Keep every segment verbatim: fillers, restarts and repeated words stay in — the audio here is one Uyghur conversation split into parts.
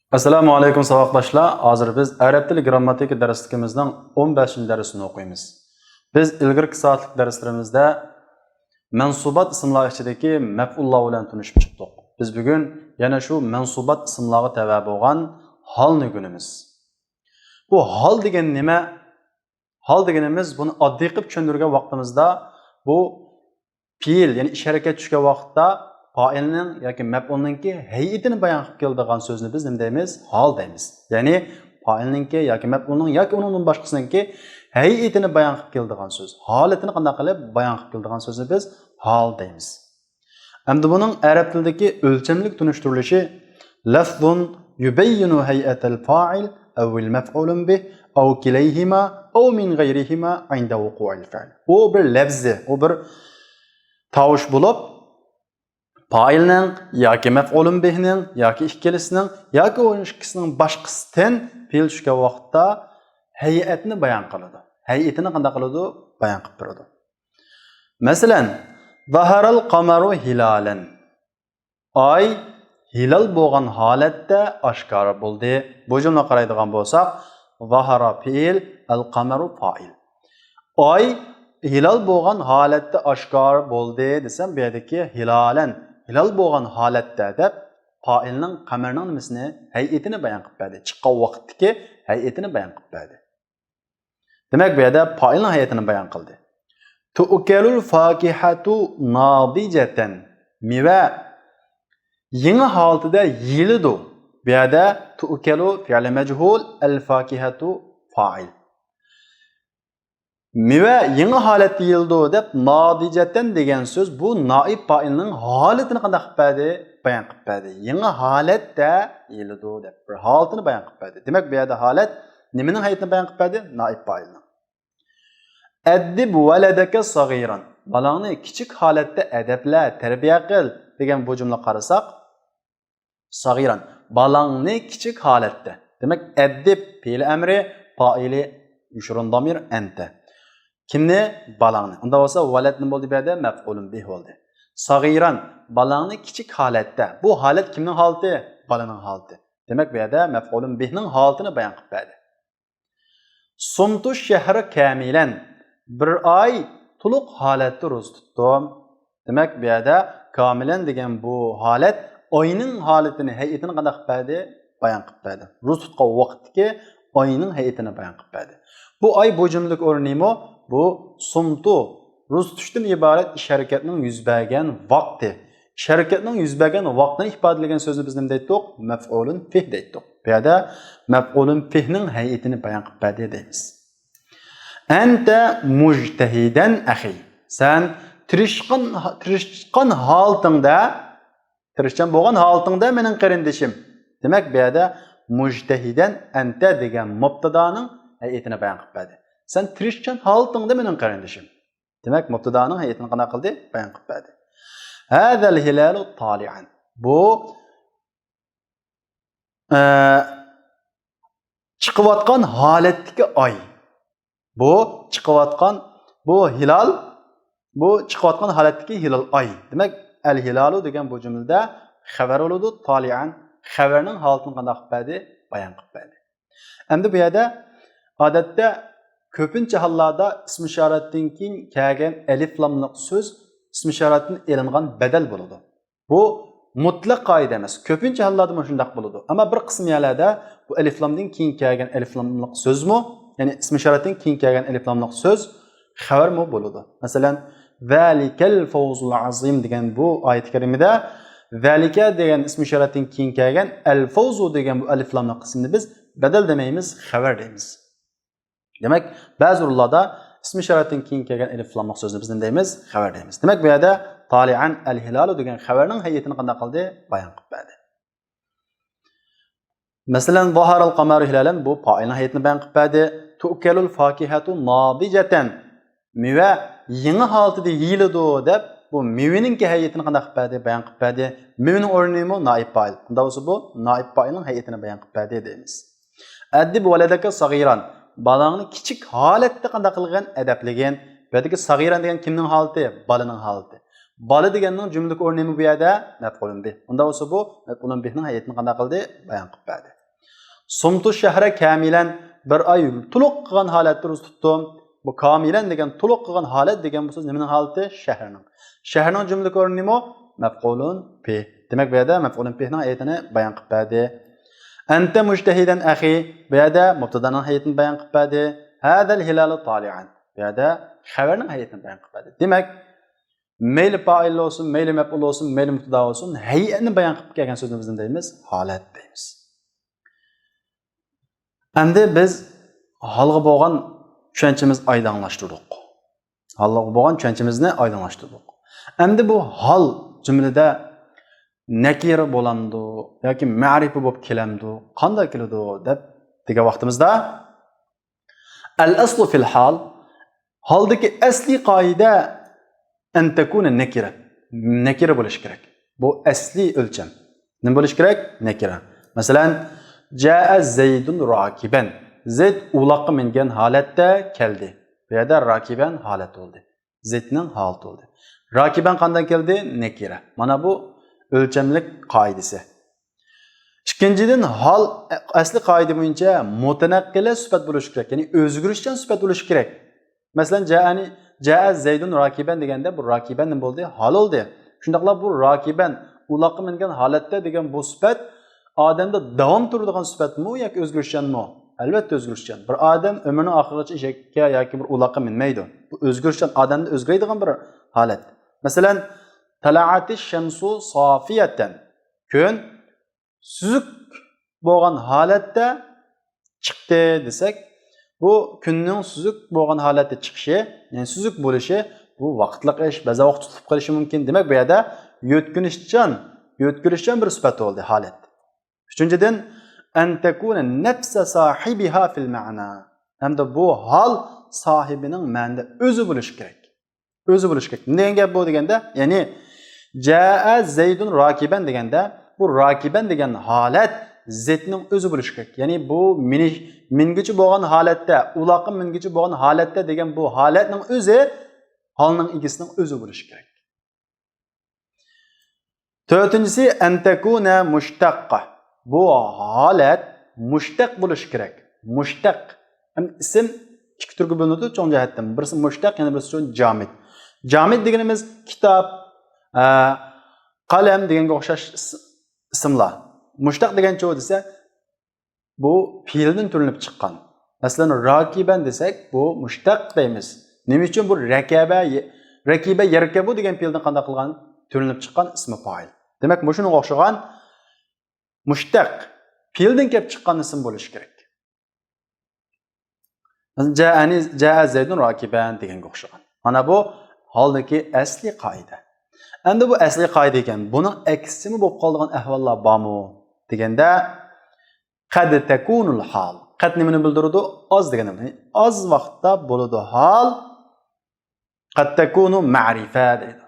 ئەسسالامۇ ئەلەيكۇم ساۋاقداشلار. ھازىر بىز ئەرەب تىلى گىرامماتىكا دەرسلىكىمىزنىڭ ئون بەشىنچى دەرسىنى ئوقۇيمىز. بىز ئىلگىرىكى سائەتلىك دەرسلىرىمىزدە مەنسۇبات ئىسىملار ئىچىدىكى مەپئۇللار بىلەن تونۇشۇپ چىقتۇق. بىز بۈگۈن يەنە شۇ مەنسۇبات ئىسىملارغا تەۋە بولغان ھالنى ئۆگىنىمىز. بۇ ھال دېگەن نېمە؟ ھال دېگىنىمىز، بۇنى ئاددىي قىلىپ چۈشەندۈرگەن ۋاقتىمىزدا، بۇ پېئىل، يەنى ئىش ھەرىكەت چۈشكەن ۋاقىتتا پائىلنىڭ ياكى مەپئۇلنىڭكى ھەيئىتىنى بايان قىلىپ كېلىدىغان سۆزنى بىز نېمە دەيمىز؟ ھال دەيمىز. يەنى پائىلنىڭكى ياكى مەپئۇلنىڭ ياكى ئۇنىڭدىن باشقىسىنىڭكى ھەيئىتىنى بايان قىلىپ كېلىدىغان سۆز. ھالىتىنى قانداق قىلىپ بايان قىلىپ كېلىدىغان سۆزنى بىز ھال دەيمىز. ئەمدى بۇنىڭ ئەرەب تىلىدىكى ئۆلچەملىك تونۇشتۇرۇلۇشى لەفزۇن يۇبەييىنۇ ھەيئەتەل فائىل ئەۋ مەفئۇلۇن بىھ ئەۋ كىلەيھىما ئەۋ مىن غەيرىھىما ئىندە ۋۇقۇئىل فەئل. ئۇ بىر لەفزى، ئۇ بىر تاۋۇش بولۇپ، پائىلنىڭ ياكى مەفئۇلۇن بىھنىڭ ياكى ئىككىلىسىنىڭ ياكى ئۇ ئىككىسىنىڭ باشقىسىدىن پېئىل چۈشكەن ۋاقىتتا ھەيئەتنى بايان قىلىدۇ. ھەيئىتىنى قانداق قىلىدۇ؟ بايان قىلىپ بېرىدۇ. مەسىلەن، زاھارەل قەمەرۇ ھىلالەن. ئاي ھىلال بولغان ھالەتتە ئاشكارا بولدى. بۇ جۈملىگە قارايدىغان بولساق، زاھارە پېئىل، ئەل قەمەرۇ پائىل. ئاي ھىلال بولغان ھالەتتە ئاشكارا بولدى دېسەم، بۇ يەردىكى ھىلالەن، ھىلال بولغان ھالەتتە دەپ، پائىلنىڭ، قەمەرنىڭ نېمىسىنى، ھەيئىتىنى بايان قىلىپ بەردى. چىققان ۋاقىتتىكى ھەيئىتىنى بايان قىلىپ بەردى. دېمەك، بۇ يەردە پائىلنىڭ ھەيئىتىنى بايان قىلدى. تۇئكەلۇل فاكىھەتۇ نازىجەتەن. مېۋە يېڭى ھالىتىدە يېيىلىدۇ. بۇ يەردە تۇئكەلۇ فېئىلى مەجھۇل، ئەل فاكىھەتۇ فائىل. مېۋە يېڭى ھالەتتە يېيىلىدۇ دەپ، نازىجەتەن دېگەن سۆز بۇ نائىب پائىلنىڭ ھالىتىنى قانداق قىلىپ بەردى؟ بايان قىلىپ بەردى. يېڭى ھالەتتە يېيىلىدۇ دەپ بىر ھالىتىنى بايان قىلىپ بەردى. دېمەك، بۇ يەردە ھالەت نېمىنىڭ ھەيئىتىنى بايان قىلىپ بەردى؟ نائىب پائىلنىڭ. ئەددىب ۋەلەدەكە ساغىران. بالاڭنى كىچىك ھالەتتە ئەدەپلە، تەربىيە قىل دېگەن بۇ جۈملىگە قارىساق، ساغىران، بالاڭنى كىچىك ھالەتتە. دېمەك، ئەددىب پېئىلى ئەمرى، پائىلى يوشۇرۇن دامىر ئەنتە. كىمنى؟ بالاڭنى. ئۇنداق بولسا، ۋەلەد نېمە بولدى بۇ يەردە؟ مەپئۇلۇن بىھ بولدى. ساغىران، بالاڭنى كىچىك ھالەتتە. بۇ ھالەت كىمنىڭ ھالىتى؟ بالىنىڭ ھالىتى. دېمەك، بۇ يەردە مەپئۇلۇن بىھنىڭ ھالىتىنى بايان قىلىپ بەردى. سۇمتۇ شەھرە كامىلەن، بىر ئاي تولۇق ھالەتتە روزا تۇتتۇم. دېمەك، بۇ يەردە كامىلەن دېگەن بۇ ھالەت ئاينىڭ ھالىتىنى، ھەيئىتىنى قانداق قىلىپ بەردى؟ بايان قىلىپ بەردى. روزا تۇتقان ۋاقىتتىكى ئاينىڭ ھەيئىتىنى بايان قىلىپ بەردى. بۇ ئاي بۇ جۈملىدىكى ئورنى نېمە؟ بۇ سۇمتۇ، روزا تۇتۇشتىن ئىبارەت ئىش ھەرىكەتنىڭ يۈز بەرگەن ۋاقتى. ئىش ھەرىكەتنىڭ يۈز بەرگەن ۋاقتىنى ئىپادىلىگەن سۆزنى بىز نېمە دەيتتۇق؟ مەپئۇلۇن فىھ دەيتتۇق. بۇ يەردە مەپئۇلۇن فىھنىڭ ھەيئىتىنى بايان قىلىپ بەردى دەيمىز. ئەنتە مۇجتەھىدەن ئەخى. سەن تىرىشقان، تىرىشقان ھالىتىڭدە، تىرىشچان بولغان ھالىتىڭدە مېنىڭ قېرىندىشىم. دېمەك، بۇ يەردە مۇجتەھىدەن ئەنتە دېگەن مۇبتادانىڭ ھەيئىتىنى بايان قىلىپ بەردى. سەن تىرىشچان ھالىتىڭدە مېنىڭ قېرىندىشىم. دېمەك، مۇبتادانىڭ ھەيئىتىنى قانداق قىلدى؟ بايان قىلىپ بەردى. ھازەل ھىلالۇ تالىئەن. بۇ، ئە، چىقىۋاتقان ھالەتتىكى ئاي. بۇ چىقىۋاتقان، بۇ ھىلال، بۇ چىقىۋاتقان ھالەتتىكى ھىلال ئاي. دېمەك، ئەل ھىلالۇ دېگەن بۇ جۈملىدە خەۋەر بولىدۇ، تالىئەن خەۋەرنىڭ ھالىتىنى قانداق قىلىپ بەردى؟ بايان قىلىپ بەردى. ئەمدى بۇ يەردە ئادەتتە كۆپىنچە ھاللاردا ئىسمى ئىشارەتتىن كېيىن كەلگەن ئەلىف لاملىق سۆز ئىسمى ئىشارەتتىن ئېلىنغان بەدەل بولىدۇ. بۇ مۇتلەق قائىدە ئەمەس. كۆپىنچە ھاللاردا مۇشۇنداق بولىدۇ. ئەمما بىر قىسىم يەرلەردە بۇ ئەلىف لامدىن كېيىن كەلگەن ئەلىف لاملىق سۆزمۇ، يەنى ئىسمى ئىشارەتتىن كېيىن كەلگەن ئەلىف لاملىق سۆز خەۋەرمۇ بولىدۇ. مەسىلەن، زالىكەل فەۋزۇل ئازىم دېگەن بۇ ئايەت كەرىمىدە زالىكە دېگەن ئىسمى ئىشارەتتىن كېيىن كەلگەن ئەل فەۋزۇ دېگەن بۇ ئەلىف لاملىق ئىسىمنى بىز بەدەل دېمەيمىز، خەۋەر دەيمىز. دېمەك، بەزى ئورۇنلاردا ئىسمى ئىشارەتتىن كېيىن كەلگەن ئەلىف لاملىق سۆزنى بىز نېمە دەيمىز؟ خەۋەر دەيمىز. دېمەك، بۇ يەردە تالىئەن ئەل ھىلالۇ دېگەن خەۋەرنىڭ ھەيئىتىنى قانداق قىلدى؟ بايان قىلىپ بەردى. مەسىلەن، زاھارەل قەمەرۇ ھىلالەن، بۇ پائىلنىڭ ھەيئىتىنى بايان قىلىپ بەردى. تۇئكەلۇل فاكىھەتۇ نازىجەتەن، مېۋە يېڭى ھالىتىدە يېيىلىدۇ دەپ، بۇ مېۋىنىڭكى ھەيئىتىنى قانداق قىلىپ بەردى؟ بايان قىلىپ بەردى. مېۋىنىڭ ئورنى نېمە؟ نائىب پائىل. ئۇنداق بولسا، بۇ نائىب پائىلنىڭ ھەيئىتىنى بايان قىلىپ بەردى دەيمىز. ئەددىب ۋەلەدەكە ساغىران. بالاڭنى كىچىك ھالەتتە قانداق قىلغىن؟ ئەدەپلىگىن. بۇ يەردىكى ساغىران دېگەن كىمنىڭ ھالىتى؟ بالىنىڭ ھالىتى. بالا دېگەننىڭ جۈملىلىك ئورنى نېمە بۇ يەردە؟ مەپئۇلۇن بىھ. ئۇنداق بولسا، بۇ مەپئۇلۇن بىھنىڭ ھەيئىتىنى قانداق قىلدى؟ بايان قىلىپ بەردى. سۇمتۇ شەھرە كامىلەن، بىر ئاي تولۇق قىلغان ھالەتتە روزا تۇتتۇم. بۇ كامىلەن دېگەن، تولۇق قىلغان ھالەت دېگەن بۇ سۆز نېمىنىڭ ھالىتى؟ شەھرنىڭ. شەھرنىڭ جۈملىلىك ئورنى نېمە؟ مەپئۇلۇن پىھ. دېمەك، بۇ يەردە مەپئۇلۇن پىھنىڭ ھەيئىتىنى بايان قىلىپ بەردى. ئەنتە مۇجتەھىدەن ئەخى، بۇ يەردە مۇبتادانىڭ ھەيئىتىنى بايان قىلىپ بەردى. ھازەل ھىلالۇ تالىئەن، بۇ يەردە خەۋەرنىڭ ھەيئىتىنى بايان قىلىپ بەردى. دېمەك، مەيلى پائىل بولسۇن، مەيلى مەپئۇل بولسۇن، مەيلى مۇبتادا بولسۇن، ھەيئەتنى بايان قىلىپ كەلگەن سۆزنى بىز نېمە دەيمىز؟ ھالەت دەيمىز. ئەمدى بىز ھالغا بولغان چۈشەنچىمىزنى ئايدىڭلاشتۇردۇق. ھالغا بولغان چۈشەنچىمىزنى ئايدىڭلاشتۇردۇق. ئەمدى بۇ ھال جۈملىدە نەكىرە بولامدۇ ياكى مەرىپە بولۇپ كېلەمدۇ؟ قانداق كېلىدۇ دەپ دېگەن ۋاقتىمىزدا، ئەل ئەسلۇ فىل ھال، ھالدىكى ئەسلىي قائىدە ئەن تەكۇنە نەكىرە. نەكىرە بولۇشى كېرەك. بۇ ئەسلىي ئۆلچەم. نېمە بولۇشى كېرەك؟ نەكىرە. مەسىلەن، جائە زەيدۇن راكىبەن. زەيد ئۇلاققا مىنگەن ھالەتتە كەلدى. بۇ يەردە راكىبەن ھالەت بولدى. زەيدنىڭ ھالىتى بولدى. راكىبەن قانداق كەلدى؟ نەكىرە. مانا بۇ ئۆلچەملىك قائىدىسى. ئىككىنچىدىن، ھال ئەسلى قائىدە بويىچە مۇتەنەققىلە سۈپەت بولۇشى كېرەك، يەنى ئۆزگىرىشچان سۈپەت بولۇشى كېرەك. مەسىلەن، جائەنى، جائە زەيدۇن راكىبەن دېگەندە، بۇ راكىبەن نېمە بولدى؟ ھال بولدى. شۇنداقلا بۇ راكىبەن، ئۇلاققا مىنگەن ھالەتتە دېگەن بۇ سۈپەت ئادەمدە داۋام تۇرىدىغان سۈپەتمۇ ياكى ئۆزگىرىشچانمۇ؟ ئەلۋەتتە ئۆزگىرىشچان. بىر ئادەم ئۆمرىنىڭ ئاخىرىغىچە ئېشەككە ياكى بىر ئۇلاققا مىنمەيدۇ. بۇ ئۆزگىرىشچان، ئادەمدە ئۆزگىرەيدىغان بىر ھالەت. مەسىلەن، تەلەئەتى شەمسۇ سافىيەتەن. كۈن سۈزۈك بولغان ھالەتتە چىقتى دېسەك، بۇ كۈننىڭ سۈزۈك بولغان ھالەتتە چىقىشى، يەنى سۈزۈك بولۇشى، بۇ ۋاقىتلىق ئىش، بەزى ۋاقىت تۇتۇلۇپ قېلىشى مۇمكىن. دېمەك، بۇ يەردە يۆتكىلىشچان، يۆتكىلىشچان بىر سۈپەت بولدى، ھالەت. ئۈچىنچىدىن، ئەن تەكۇنە نەفسە ساھىبىھا فىل مەنا. ھەمدە بۇ ھال ساھىبىنىڭ مەنىدە ئۆزى بولۇشى كېرەك. ئۆزى بولۇشى كېرەك. نېمە دېگەن گەپ بۇ دېگەندە، يەنى، جائە زەيدۇن راكىبەن دېگەندە، بۇ راكىبەن دېگەن ھالەت زەيدنىڭ ئۆزى بولۇشى كېرەك. يەنى بۇ مىنىش، مىنگۈچى بولغان ھالەتتە، ئۇلاققا مىنگۈچى بولغان ھالەتتە دېگەن بۇ ھالەتنىڭ ئۆزى ھالنىڭ ئىگىسىنىڭ ئۆزى بولۇشى كېرەك. تۆتىنچىسى، ئەن تەكۇنە مۇشتەققە. بۇ ھالەت مۇشتەق بولۇشى كېرەك. مۇشتەق. ھەم ئىسىم ئىككى تۈرگە بۆلۈنىدۇ چوڭ جەھەتتىن. بىرسى مۇشتەق، يەنە بىرسى جامىد. جامىد دېگىنىمىز كىتاب، ئە، قەلەم دېگەنگە ئوخشاش ئىس-، ئىسىملار. مۇشتەق دېگەن چۇ دېسە، بۇ پېئىلدىن تۈرلىنىپ چىققان. مەسىلەن، راكىبەن دېسەك، بۇ مۇشتەق دەيمىز. نېمە ئۈچۈن؟ بۇ رەكەبە، رەكىبە يەركەبۇ دېگەن پېئىلدىن قانداق قىلغان؟ تۈرلىنىپ چىققان ئىسمى پائىل. دېمەك، مۇشۇنىڭغا ئوخشىغان مۇشتەق، پېئىلدىن كېلىپ چىققان ئىسىم بولۇشى كېرەك. مەسىلەن، جائەنى، جائە زەيدۇن راكىبەن دېگەنگە ئوخشىغان. مانا بۇ ھالدىكى ئەسلىي قائىدە. ئەمدى بۇ ئەسلىي قائىدە ئىكەن، بۇنىڭ ئەكسىمۇ بولۇپ قالىدىغان ئەھۋاللار بارمۇ دېگەندە، قەد تەكۇنۇل ھال. قەد نېمىنى بىلدۈرىدۇ؟ ئاز دېگەننى. ئاز ۋاقىتتا بولىدۇ ھال. قەد تەكۇنۇ مەرىپە دەيدۇ.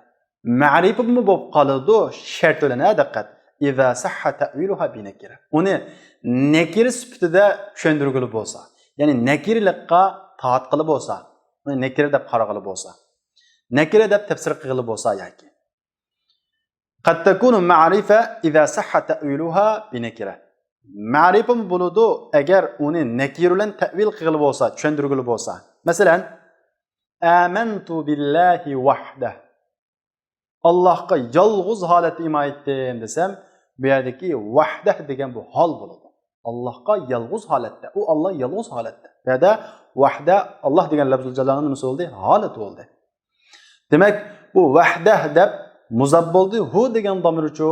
مەرىپىمۇ بولۇپ قالىدۇ، شەرت بىلەن، ھە، دىققەت. ئىزا سەھھە تەئۋىلۇھا بىنەكىرە. ئۇنى نەكىرە سۈپىتىدە چۈشەندۈرگىلى بولسا، يەنى نەكىرىلىققا تارتقىلى بولسا، ئۇنى نەكىرە دەپ قارىغىلى بولسا، نەكىرە دەپ تەپسىر قىلغىلى بولسا ياكى. قەد تەكۇنۇ مەرىپە ئىزا سەھھە تەئۋىلۇھا بىنەكىرە. مەرىپىمۇ بولىدۇ، ئەگەر ئۇنى نەكىرە بىلەن تەئۋىل قىلغىلى بولسا، چۈشەندۈرگىلى بولسا. مەسىلەن، ئامەنتۇ بىللاھى ۋەھدەھ. ئاللاھقا يالغۇز ھالەتتە ئىمان ئېيتتىم دېسەم، بۇ يەردىكى ۋەھدەھ دېگەن بۇ ھال بولىدۇ. ئاللاھقا يالغۇز ھالەتتە. ئۇ ئاللا يالغۇز ھالەتتە. بۇ يەردە ۋەھدە، ئاللا دېگەن لەفزۇل جالالىنىڭ نېمىسى بولدى؟ ھالىتى بولدى. دېمەك، بۇ ۋەھدەھ دەپ مۇزاپ بولدى، ھۇ دېگەن دامىرچۇ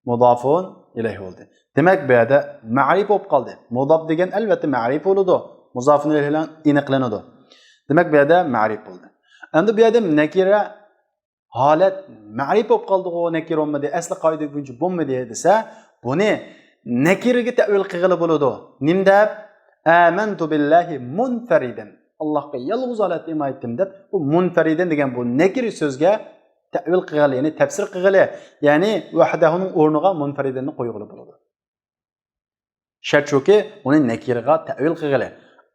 مۇزافۇن ئىلەيھى بولدى. دېمەك، بۇ يەردە مەرىپە بولۇپ قالدى. مۇزاپ دېگەن ئەلۋەتتە مەرىپە بولىدۇ. مۇزافۇن ئىلەيھى بىلەن ئېنىقلىنىدۇ. دېمەك، بۇ يەردە مەرىپە بولدى. ئەمدى بۇ يەردە نەكىرە ھالەت مەرىپە بولۇپ قالدىغۇ، نەكىرە بولمىدى، ئەسلى قائىدە بويىچە بولمىدى دېسە، بۇنى نەكىرىگە تەئۋىل قىلغىلى بولىدۇ. نېمە دەپ؟ ئامەنتۇ بىللاھى مۇنفەرىدەن. ئاللاھقا يالغۇز ھالەتتە ئىمان ئېيتتىم دەپ، بۇ مۇنفەرىدەن دېگەن بۇ نەكىرە سۆزگە تەئۋىل قىلغىلى، يەنى تەپسىر قىلغىلى، يەنى ۋەھدەھۇنىڭ ئورنىغا مۇنفەرىدەننى قويغىلى بولىدۇ. شەرت شۇكى، ئۇنى نەكىرىغا تەئۋىل قىلغىلى،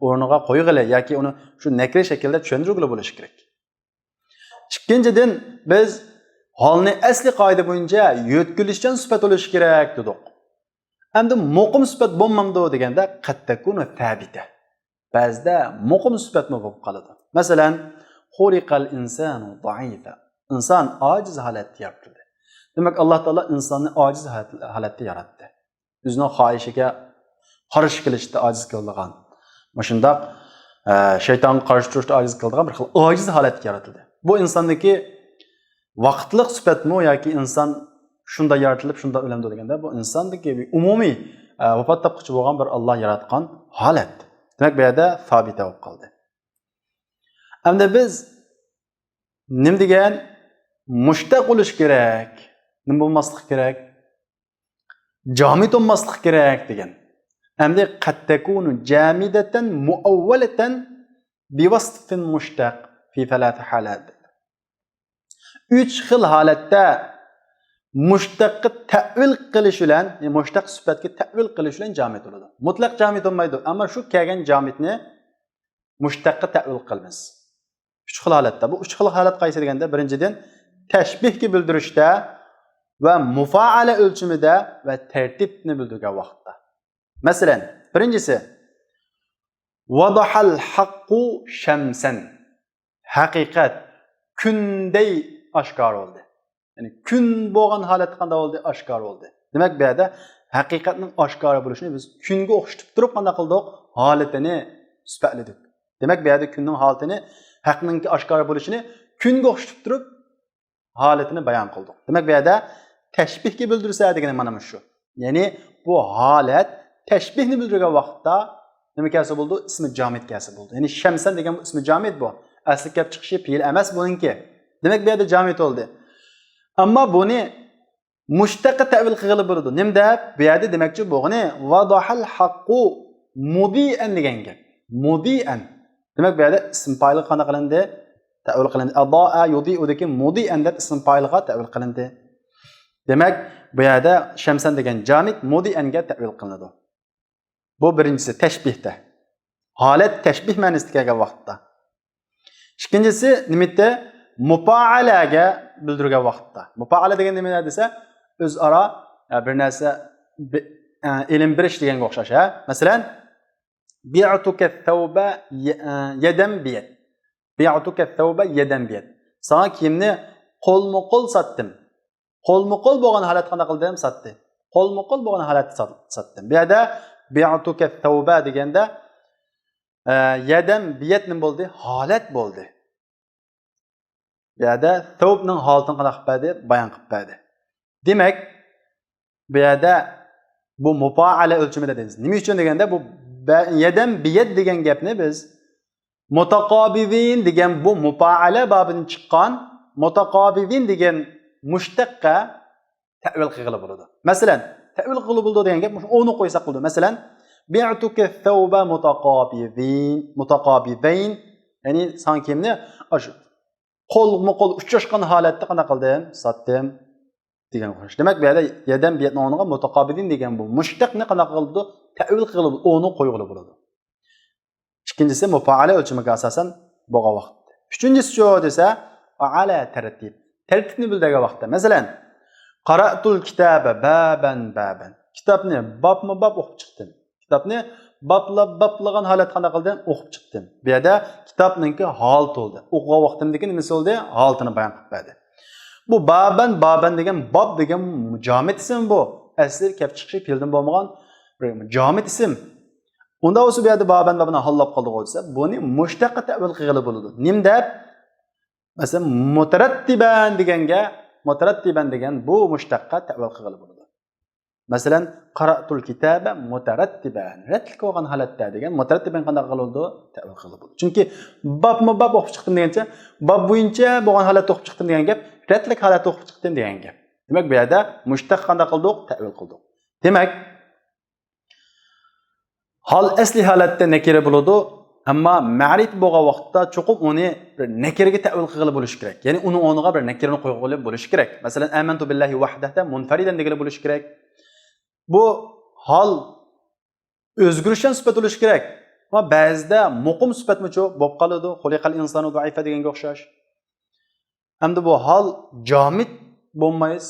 ئورنىغا قويغىلى ياكى ئۇنى شۇ نەكىرە شەكلىدە چۈشەندۈرگىلى بولۇشى كېرەك. ئىككىنچىدىن، بىز ھالنى ئەسلى قائىدە بويىچە يۆتكىلىشچان سۈپەت بولۇشى كېرەك دېدۇق. ئەمدى مۇقىم سۈپەت بولمامدۇ دېگەندە، قەد تەكۇنۇ سابىتە. بەزىدە مۇقىم سۈپەتمۇ بولۇپ قالىدۇ. مەسىلەن، خۇلىقەل ئىنسانۇ زەئىفە. ئىنسان ئاجىز ھالەتتە يارىتىلدى. دېمەك، ئاللا تائالا ئىنساننى ئاجىز ھالەت-، ھالەتتە ياراتتى. ئۆزىنىڭ خاھىشىگە قارشى كېلىشتە ئاجىز كېلىدىغان، مۇشۇنداق، ئە، شەيتانغا قارشى تۇرۇشتا ئاجىز كېلىدىغان بىر خىل ئاجىز ھالەتكە يارىتىلدى. بۇ ئىنساندىكى ۋاقىتلىق سۈپەتمۇ ياكى ئىنسان شۇنداق يارىتىلىپ شۇنداق ئۆلەمدۇ دېگەندە، بۇ ئىنساندىكى بىر ئومۇمىي، ئە، ۋاپات تاپقۇچى بولغان بىر ئاللا ياراتقان ھالەت. دېمەك، بۇ يەردە سابىتە بولۇپ قالدى. ئەمدى بىز نېمە دېگەن؟ مۇشتەق بولۇش كېرەك. نېمە بولماسلىق كېرەك؟ جامىد بولماسلىق كېرەك دېگەن. ئەمدى قەد تەكۇنۇ جامىدەتەن مۇئەۋۋەلەتەن بىۋاسفىن مۇشتەق فى سەلاسە ھالات. ئۈچ خىل ھالەتتە مۇشتەققە تەئۋىل قىلىش بىلەن، يەنى مۇشتەق سۈپەتكە تەئۋىل قىلىش بىلەن جامىد بولىدۇ. مۇتلەق جامىد بولمايدۇ، ئەمما شۇ كەلگەن جامىدنى مۇشتەققە تەئۋىل قىلىمىز. ئۈچ خىل ھالەتتە. بۇ ئۈچ خىل ھالەت قايسى دېگەندە، بىرىنچىدىن، تەشبىھكە بىلدۈرۈشتە ۋە مۇپائەلە ئۆلچىمىدە ۋە تەرتىپنى بىلدۈرگەن ۋاقىتتا. مەسىلەن، بىرىنچىسى، ۋەزەھەل ھەققۇ شەمسەن. ھەقىقەت كۈندەي ئاشكارا بولدى. يەنى كۈن بولغان ھالەتتە قانداق بولدى؟ ئاشكارا بولدى. دېمەك، بۇ يەردە ھەقىقەتنىڭ ئاشكارا بولۇشىنى بىز كۈنگە ئوخشىتىپ تۇرۇپ قانداق قىلدۇق؟ ھالىتىنى سۈپەتلىدۇك. دېمەك، بۇ يەردە كۈننىڭ ھالىتىنى، ھەقنىڭكى ئاشكارا بولۇشىنى كۈنگە ئوخشىتىپ تۇرۇپ ھالىتىنى بايان قىلدۇق. دېمەك، بۇ يەردە تەشبىھكە بىلدۈرسە دېگىنى مانا مۇشۇ. يەنى بۇ ھالەت تەشبىھنى بىلدۈرگەن ۋاقىتتا نېمە كەلسە بولىدۇ؟ ئىسمى جامىد كەلسە بولىدۇ. يەنى شەمسەن دېگەن بۇ ئىسمى جامىد بۇ. ئەسلى كەپ چىقىشى پېئىل ئەمەس بۇنىڭكى. دېمەك، بۇ يەردە جامىد بولدى. ئەمما بۇنى مۇشتەققە تەئۋىل قىلغىلى بولىدۇ. نېمە دەپ؟ بۇ يەردە دېمەكچى بولغىنى، ۋەزەھەل ھەققۇ مۇزىئەن دېگەن گەپ. مۇزىئەن. دېمەك، بۇ يەردە ئىسم پائىلغا قانداق قىلىندى؟ تەئۋىل قىلىندى. ئەزەئە يۇزىئۇدىكى مۇزىئەن دەپ ئىسم پائىلغا تەئۋىل قىلىندى. دېمەك، بۇ يەردە شەمسەن دېگەن جامىد مۇزىئەنگە تەئۋىل قىلىنىدۇ. بۇ بىرىنچىسى، تەشبىھتە. ھالەت تەشبىھ مەنىسىدە كەلگەن ۋاقىتتا. ئىككىنچىسى، نېمىتى؟ مۇپائەلەگە بىلدۈرگەن ۋاقىتتا. مۇپائەلە دېگەن نېمە دېسە، ئۆزئارا، ئە، بىر نەرسە، بى-، ئە، ئېلىم بېرىش دېگەنگە ئوخشاش، ھە؟ مەسىلەن، بىئتۇكە سەۋبە يە-، ئە، يەدەن بىيەد. بىئتۇكە سەۋبە يەدەن بىيەد. ساڭا كىيىمنى قولمۇ قول ساتتىم. قولمۇ قول بولغان ھالەتتە قانداق قىلدىم؟ ساتتى. قولمۇ قول بولغان ھالەتتە سات-، ساتتىم. بۇ يەردە بىئتۇكە سەۋبە دېگەندە، ئە، يەدەن بىيەد نېمە بولدى؟ ھالەت بولدى. بۇ يەردە سەۋبنىڭ ھالىتىنى قانداق قىلىپ بەردى؟ بايان قىلىپ بەردى. دېمەك، بۇ يەردە بۇ مۇپائەلە ئۆلچىمىدە دەيمىز. نېمە ئۈچۈن دېگەندە، بۇ بە-، يەدەن بىيەد دېگەن گەپنى بىز مۇتەقابىزىن دېگەن بۇ مۇپائەلە بابىدىن چىققان مۇتەقابىزىن دېگەن مۇشتەققە تەئۋىل قىلغىلى بولىدۇ. مەسىلەن، تەئۋىل قىلغىلى بولىدۇ دېگەن گەپ مۇشۇ ئونى قويساق بولىدۇ. مەسىلەن، بىئتۇكە سەۋبە مۇتەقابىزىن، مۇتەقابىزەين، يەنى ساڭا كىيىمنى ئاشۇ قولمۇ قول ئۇچراشقان ھالەتتە قانداق قىلدىم؟ ساتتىم دېگەن ئوخشاش. دېمەك، بۇ يەردە يەدەن بىيەدنىڭ ئورنىغا مۇتەقابىزىن دېگەن بۇ مۇشتەقنى قانداق قىلىدۇ؟ تەئۋىل قىلغىلى، ئونى قويغىلى بولىدۇ. ئىككىنچىسى مۇپائەلە ئۆلچىمىگە ئاساسەن بولغان ۋاقىت. ئۈچىنچىسىچۇ دېسە، ئەلە تەرتىب. تەرتىپنى بىلدۈرگەن ۋاقىتتا. مەسىلەن، قاراتۇل كىتابە بابەن بابەن. كىتابنى بابمۇ باب ئوقۇپ چىقتىم. كىتابنى بابلاپ، بابلىغان ھالەتتە قانداق قىلدىم؟ ئوقۇپ چىقتىم. بۇ يەردە كىتابنىڭكى ھالىتى بولدى. ئوقۇغان ۋاقتىمدىكى نېمىسى بولدى؟ ھالىتىنى بايان قىلىپ بەردى. بۇ بابەن، بابەن دېگەن باب دېگەن جامىد ئىسىم بۇ. ئەسلى كەپ چىقىشى پېئىلدىن بولمىغان بىر جامىد ئىسىم. ئۇنداق بولسا بۇ يەردە بابەن، بابەن ھاللاپ قالدىغۇ دېسە، بۇنى مۇشتەققە تەئۋىل قىلغىلى بولىدۇ. نېمە دەپ؟ مەسىلەن، مۇتەرەتتىبەن دېگەنگە، مۇتەرەتتىبەن دېگەن بۇ مۇشتەققە تەئۋىل قىلغىلى بولىدۇ. مەسىلەن، قاراتۇل كىتابە مۇتەرەتتىبەن. رەتلىك بولغان ھالەتتە دېگەن مۇتەرەتتىبەن قانداق قىلىدۇ؟ تەئۋىل قىلىدۇ. چۈنكى بابمۇ باب ئوقۇپ چىقتىم دېگەنچە، باب بويىچە بولغان ھالەتتە ئوقۇپ چىقتىم دېگەن گەپ، رەتلىك ھالەتتە ئوقۇپ چىقتىم دېگەن گەپ. دېمەك، بۇ يەردە مۇشتەق قانداق قىلدۇق؟ تەئۋىل قىلدۇق. دېمەك، ھال ئەسلى ھالەتتە نەكىرە بولىدۇ، ئەمما مەرىپە بولغان ۋاقىتتا چوقۇم ئۇنى بىر نەكىرىگە تەئۋىل قىلغىلى بولۇشى كېرەك. يەنى ئۇنىڭ ئورنىغا بىر نەكىرىنى قويغىلى بولۇشى كېرەك. مەسىلەن، ئامەنتۇ بىللاھى ۋەھدەھدە مۇنفەرىدەن دېگىلى بولۇشى كېرەك. بۇ ھال ئۆزگىرىشچان سۈپەت بولۇشى كېرەك. ئەمما بەزىدە مۇقىم سۈپەتمۇچۇ بولۇپ قالىدۇ. خۇلىقەل ئىنسانۇ زەئىفە دېگەنگە ئوخشاش. ئەمدى بۇ ھال جامىد بولمايسىز.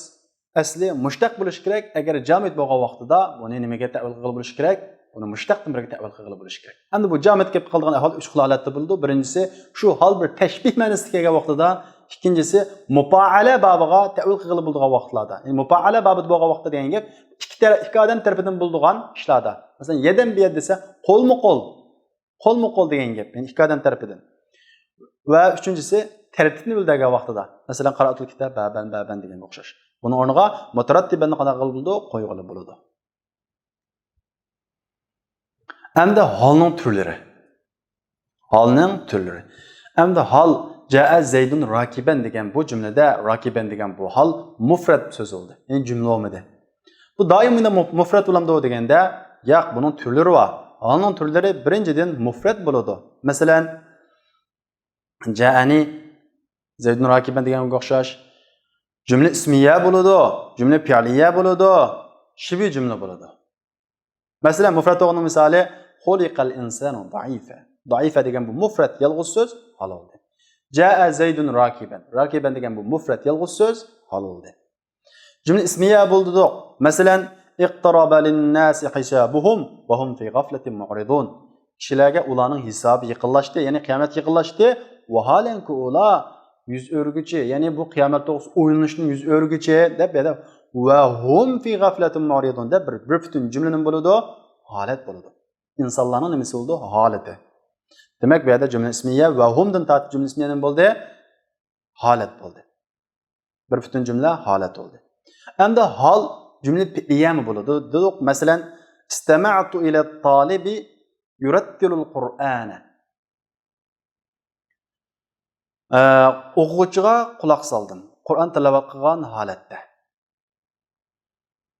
ئەسلى مۇشتەق بولۇشى كېرەك. ئەگەر جامىد بولغان ۋاقتىدا بۇنى نېمىگە تەئۋىل قىلغىلى بولۇشى كېرەك؟ بۇنى مۇشتەقتىن بىرگە تەئۋىل قىلغىلى بولۇشى كېرەك. ئەمدى بۇ جامىد كېلىپ قالىدىغان ئەھۋال ئۈچ خىل ھالەتتە بولىدۇ. بىرىنچىسى، شۇ ھال بىر تەشبىھ مەنىسىگە كەلگەن ۋاقتىدا. ئىككىنچىسى، مۇپائەلە بابىغا تەئۋىل قىلغىلى بولىدىغان ۋاقىتلاردا. يەنى مۇپائەلە بابىدا بولغان ۋاقىتتا دېگەن گەپ ئىككى تەرەپ، ئىككى ئادەم تەرىپىدىن بولىدىغان ئىشلاردا. مەسىلەن، يەدەن بىيەد دېسە، قولمۇ قول. قولمۇ قول دېگەن گەپ، يەنى ئىككى ئادەم تەرىپىدىن. ۋە ئۈچىنچىسى، تەرتىپنى بىلدۈرگەن ۋاقتىدا، مەسىلەن، قارائەتۇل كىتاب بابەن بابەن دېگەنگە ئوخشاش. بۇنىڭ ئورنىغا مۇتەرەتتىبەننى قانداق قىلغىلى بولىدۇ؟ قويغىلى بولىدۇ. ئەمدى ھالنىڭ تۈرلىرى. ھالنىڭ تۈرلىرى. ئەمدى ھال، جائە زەيدۇن راكىبەن دېگەن بۇ جۈملىدە راكىبەن دېگەن بۇ ھال مۇفرەت سۆز بولدى. يەنى جۈملە بولمىدى. بۇ دائىم مۇنداق مۇ-، مۇفرەت بولامدۇ دېگەندە، ياق، بۇنىڭ تۈرلىرى بار. ھالنىڭ تۈرلىرى بىرىنچىدىن مۇفرەت بولىدۇ. مەسىلەن، جائەنى زەيدۇن راكىبەن دېگەنگە ئوخشاش. جۈملە ئىسمىيە بولىدۇ، جۈملە پېئلىيە بولىدۇ، شىبھى جۈملە بولىدۇ. مەسىلەن، مۇفرەت بولغاننىڭ مىسالى، خۇلىقەل ئىنسانۇ زەئىفە. زەئىفە دېگەن بۇ مۇفرەت يالغۇز سۆز، ھال بولدى. جائە زەيدۇن راكىبەن. راكىبەن دېگەن بۇ مۇفرەت يالغۇز سۆز، ھال بولدى. جۈملە ئىسمىيە بولدى دېدۇق. مەسىلەن، ئىقتەرەبە لىنناسى ھىسابۇھۇم ۋە ھۇم فى غەفلەتىن مۇئرىضۇن. كىشىلەرگە ئۇلارنىڭ ھېسابى يېقىنلاشتى، يەنى قىيامەت يېقىنلاشتى. ۋاھالەنكى ئۇلار يۈز ئۆرۈگۈچى، يەنى بۇ قىيامەت توغرىسىدا ئويلىنىشتىن يۈز ئۆرۈگۈچى دەپ، يەنە ۋە ھۇم فى غەفلەتىن مۇئرىضۇن دەپ بىر، بىر پۈتۈن جۈملە نېمە بولىدۇ؟ ھالەت بولىدۇ. ئىنسانلارنىڭ نېمىسى بولىدۇ؟ ھالىتى. دېمەك، بۇ يەردە جۈملە ئىسمىيە ۋە ھۇمدىن تارتىپ جۈملە ئىسمىيە نېمە بولدى؟ ھالەت بولدى. بىر پۈتۈن جۈملە ھالەت بولدى. ئەمدى ھال جۈملە پېئلىيەمۇ بولىدۇ. دېدۇق، مەسىلەن، ئىستەمەئتۇ ئىلە تالىبى يۇرەتتىلۇل قۇرئانە. ئە، ئوقۇغۇچىغا قۇلاق سالدىم. قۇرئان تىلاۋەت قىلغان ھالەتتە.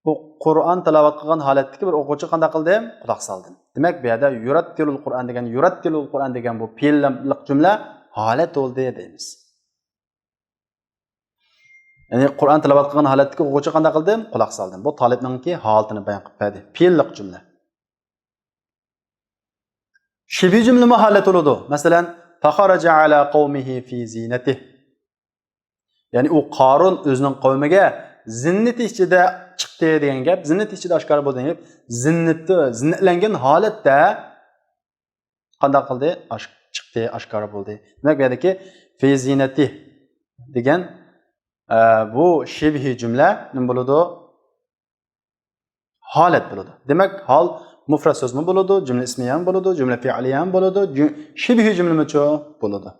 بۇ قۇرئان تىلاۋەت قىلغان ھالەتتىكى بىر ئوقۇغۇچىغا قانداق قىلدىم؟ قۇلاق سالدىم. دېمەك، بۇ يەردە يۇرەتتىلۇل قۇرئان دېگەن، يۇرەتتىلۇل قۇرئان دېگەن بۇ پېئىللىق جۈملە ھالەت بولدى دەيمىز. يەنى قۇرئان تىلاۋەت قىلغان ھالەتتىكى ئوقۇغۇچىغا قانداق قىلدىم؟ قۇلاق سالدىم. بۇ تالىپنىڭكى ھالىتىنى بايان قىلىپ بەردى. پېئىللىق جۈملە. شىبھى جۈملىمۇ ھالەت بولىدۇ. مەسىلەن، فخرج على قومه في زينته. يەنى ئۇ قارۇن ئۆزىنىڭ قەۋمىگە زىننىتى ئىچىدە چىقتى دېگەن گەپ، زىننىتى ئىچىدە ئاشكارا بولدى دېگەن گەپ، زىننىتى، زىننەتلەنگەن ھالەتتە قانداق قىلدى؟ ئاش-، چىقتى، ئاشكارا بولدى. دېمەك، بۇ يەردىكى في زينته دېگەن، ئە، بۇ شىبھى جۈملە نېمە بولىدۇ؟ ھالەت بولىدۇ. دېمەك، ھال مۇفرەت سۆزمۇ بولىدۇ، جۈملە ئىسمىيەمۇ بولىدۇ، جۈملە پېئلىيەمۇ بولىدۇ، جۈ-، شىبھى جۈملىمۇچۇ بولىدۇ.